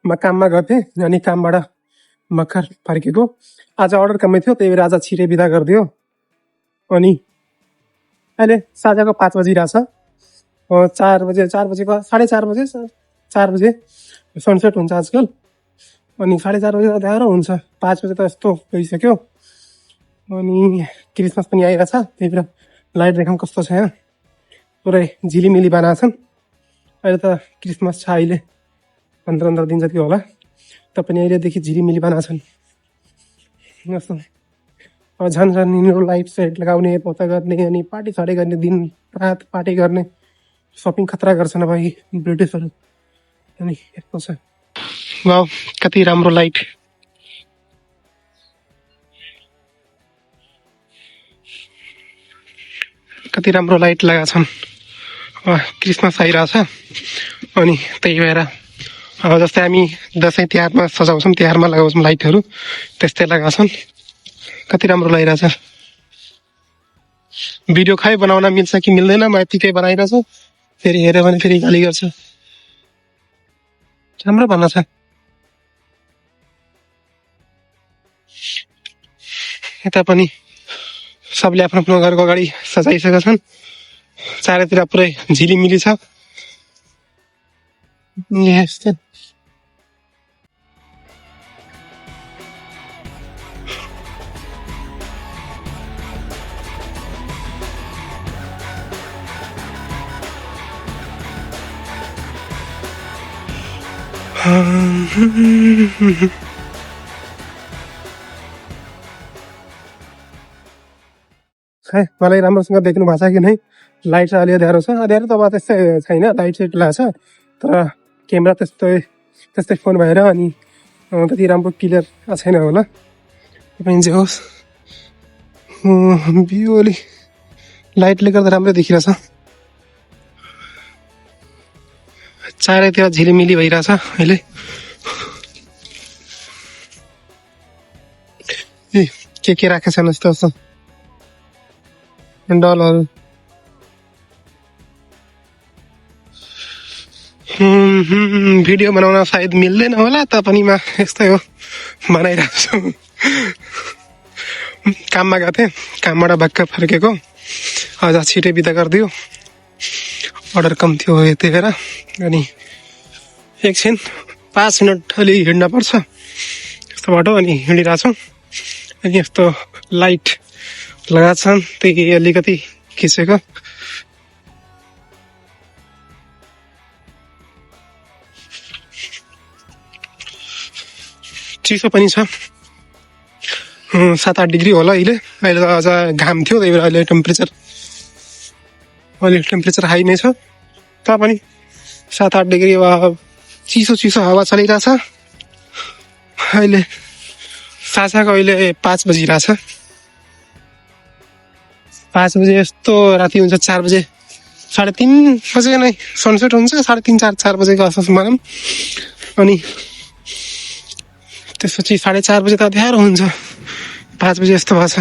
म काममा गर्थेँ अनि कामबाट भर्खर फर्केको। आज अर्डर कमै थियो, त्यही भएर आज छिटै बिदा गरिदियो। अनि अहिले साँझको 5 बजिरहेछ। 4 बजे 4:30 बजे 4 बजे सनसेट हुन्छ आजकल। अनि 4:30 बजे त गाह्रो हुन्छ, 5 बजे त यस्तो गइसक्यो। अनि क्रिसमस पनि आइरहेछ, त्यही भएर लाइट देखाउँ कस्तो छ यहाँ। पुरै झिलिमिली बनाएको छन्। अहिले त क्रिसमस छ, अहिले 15 दिन जति होला, पनि अहिलेदेखि झिलिमिली बनाएको छन्। जस्तो झन् यिनीहरू लाइट साइट लगाउने, पोता गर्ने, अनि पार्टी सार्टी गर्ने, दिन रात पार्टी गर्ने, सपिङ खतरा गर्छन् अब यी ब्रिटिसहरू। अनि यस्तो छ, वाउ कति राम्रो लाइट। कति राम्रो लाइट लगाएको छन्। क्रिसमस आइरहेछ अनि त्यही भएर अब जस्तै हामी दसैँ तिहारमा सजाउँछौँ, तिहारमा लगाउँछौँ लाइटहरू, त्यस्तै लगाएको छन्। कति राम्रो लागिरहेछ। भिडियो खै बनाउन मिल्छ कि मिल्दैन, म यतिकै बनाइरहेछु। फेरि हेऱ्यो भने फेरि गाली गर्छ। राम्रो भन्न छ। यता पनि सबले आफ्नो आफ्नो घरको अगाडि सजाइसकेका छन्। चारैतिर पुरै झिलिमिली छ। यस्तै खै मलाई राम्रोसँग देख्नु भएको छ कि नै। लाइट चाहिँ अलि अँध्यारो छ, अँध्यारो त अब त्यस्तै छैन, लाइट साइट लगाएको छ, तर क्यामेरा त्यस्तै फोन भएर अनि त्यति राम्रो क्लियर छैन होला। पनि जे होस्, भ्यू अलि लाइटले गर्दा राम्रो देखिरहेछ। चारैतिर झिलिमिली भइरहेछ अहिले। के राखेको छन् यस्तो यस्तो डलहरू। भिडियो बनाउन सायद मिल्दैन होला, तापनिमा यस्तै हो, बनाइरहेको छु। काममा गएको थिएँ, कामबाट भर्खर फर्केको। आज छिटै बिदा गरिदियो, अर्डर कम थियो त्यही भएर। अनि एकछिन 5 मिनट अलि हिँड्न पर्छ यस्तो बाटो, अनि हिँडिरहेको छौँ। अनि यस्तो लाइट लगाएको छन्, त्यही अलिकति खिचेको। चिसो पनि छ, 7-8 डिग्री होला अहिले। अहिले त अझ घाम थियो, त्यही भएर अहिले टेम्परेचर हाई नै छ। तापनि 7-8 डिग्री चिसो हावा चलिरहेछ। अहिले साँझको अहिले 5 बजिरहेछ। 5 बजे यस्तो राति हुन्छ, 4 बजे 3:30 बजे नै सनसेट हुन्छ, 3:30 4 बजेको आसपास मानौँ। अनि त्यसपछि 4:30 बजे त अँध्यारो हुन्छ, 5 बजे यस्तो भएको छ।